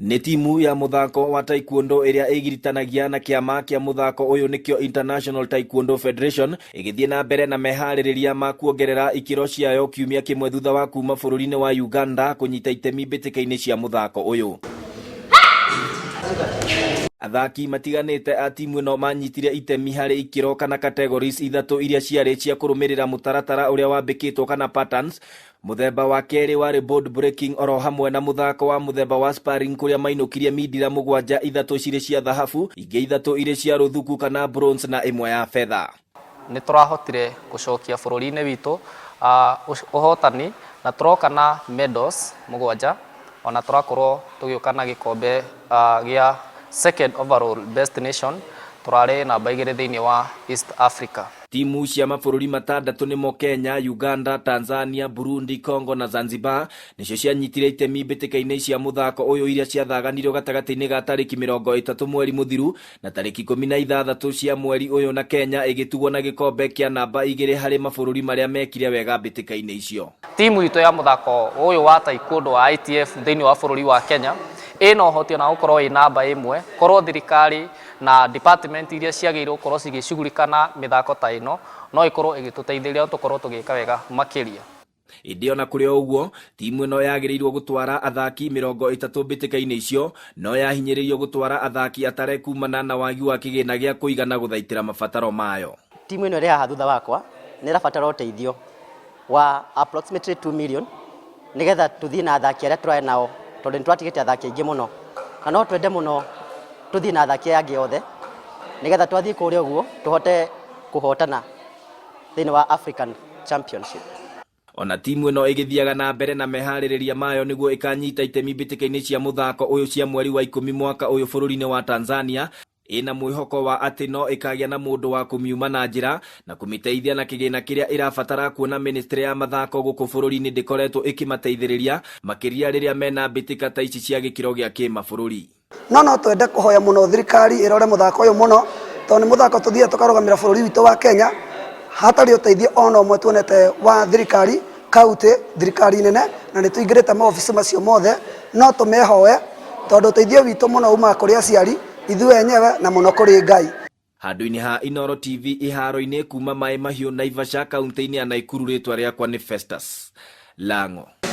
Nĩ timu ya mũthako wa taekwondo ĩrĩa ĩgiritanagia na kĩama kĩa mũthako ũyũ nĩkĩo International Taekwondo Federation ĩgĩthiĩ na mbere na meharĩrĩria ma kuongerera ikĩro ciayo kiumia kĩmwe thutha wa kuma bũrũri-inĩ wa Uganda kũnyita itemi mbĩtĩka-inĩ cia mũthako ũyũ. Athaki matiganĩte a timu ĩno manyitire itemi harĩ ikĩro kana categories ithatũ iria ciarĩ cia kũrũmĩrĩra mũtaratara ũrĩa wambĩkĩtwo kana patterns. Mũthemba wa kerĩ warĩ board breaking oro hamwe na mũthako wa mũthemba wa sparring kũrĩa mainũkirie mindira mũgwanja, ithatũ cirĩ cia thahabu, ingĩ ithatũ irĩ cia rũthuku kana bronze na ĩmwe ya betha. Nĩ tũrahotire gũcokia bũrũri-inĩ witũ ũhotani na tũroka na medals mũgwanja, ona tũrakorwo tũgĩũka na gĩkombe gĩa second overall best nation, tũrarĩ namba igĩrĩ thĩinĩ wa East Africa. Timu cia mabũrũri matandatũ nĩmo Kenya, Uganda, Tanzania, Burundi, Congo na Zanzibar nĩcio cianyitire itemi mbĩtĩka-inĩ cia mũthako ũyũ iria ciathaganirio gatagatĩ-inĩ ga tarĩki 30 mweri mũthiru na tarĩki 16 cia mweri ũyũ na Kenya ĩgĩtugwo na gĩkombe kĩa namba igĩrĩ harĩ mabũrũri marĩa mekire wega mbĩtĩka-inĩ icio. Timu itũ ya mũthako ũyũ wa taekwondo wa ITF thĩinĩ wa bũrũri wa Kenya ĩna ũhoti ona gũkorwo ĩ namba ĩmwe korwo thirikari na department iria ciagĩrĩirwo gũkorwo cigĩcugurika na mĩthako ta ĩno no ĩkorwo ĩgĩtũteithĩrĩria tũkorwo tũgĩka wega makĩria. Ĩndĩ ona kũrĩ o ũguo, timu ĩno yagĩrĩirwo gũtwara athaki 30 mbĩtĩka-inĩ icio, no yahinyĩrĩirio gũtwara athaki atare kumana na wagi wa kĩgĩna gĩa kũigana gũthaitĩra mabataro mayo. Timu ĩno ĩrĩ haha thutha wakwa nĩ ĩrabatara ũteithio wa approximately 2 million nĩgetha tũthiĩ na athaki arĩa tũrarĩ nao tondũ nĩ twatigĩte athaki aingĩ mũno na no twende mũno tũthiĩ na athaki aya angĩ othe nĩgetha twathiĩ kũrĩa ũguo tũhote kũhotana thĩinĩ wa African Championship. Ona timu ĩno ĩgĩthiaga na mbere na meharĩrĩria mayo nĩguo ĩkanyita itemi mbĩtĩka-inĩ cia mũthako ũyũ cia mweri wa ikũmi mwaka ũyũ bũrũri-inĩ wa Tanzania, ĩna mwĩhoko wa atĩ no ĩkagĩa na mũndũ wa kũmiuma na njĩra na kũmĩteithia na kĩgĩna kĩrĩa ĩrabatara kuona ministry ya mathako gũkũ bũrũri-inĩ ndĩkoretwo ĩkĩmateithĩrĩria makĩria rĩrĩa mena mbĩtĩka ta ici cia gĩkĩro gĩa kĩmabũrũri. No no twende kũhoya mũno thirikari ĩrore mũthako ũyũ mũno tondũ nĩ mũthako tũthiaga tũkarũgamĩra bũrũri witũ wa Kenya hatarĩ ũteithio ona ũmwe tuonete wa thirikari kaunti thirikari nene na nĩ tũingĩrĩte maobici macio mothe no tũmehoe tondũ ũteithio witũ mũno umaga kũrĩ aciari ithuĩ enyewe na mũno kũrĩ Ngai. Handũ-inĩ ha Inooro TV iharo-inĩ kuma Maĩ Mahiũ Naivasha kaunti-inĩ ya Naikuru rĩtwa rĩakwa nĩ Festus Lang'o.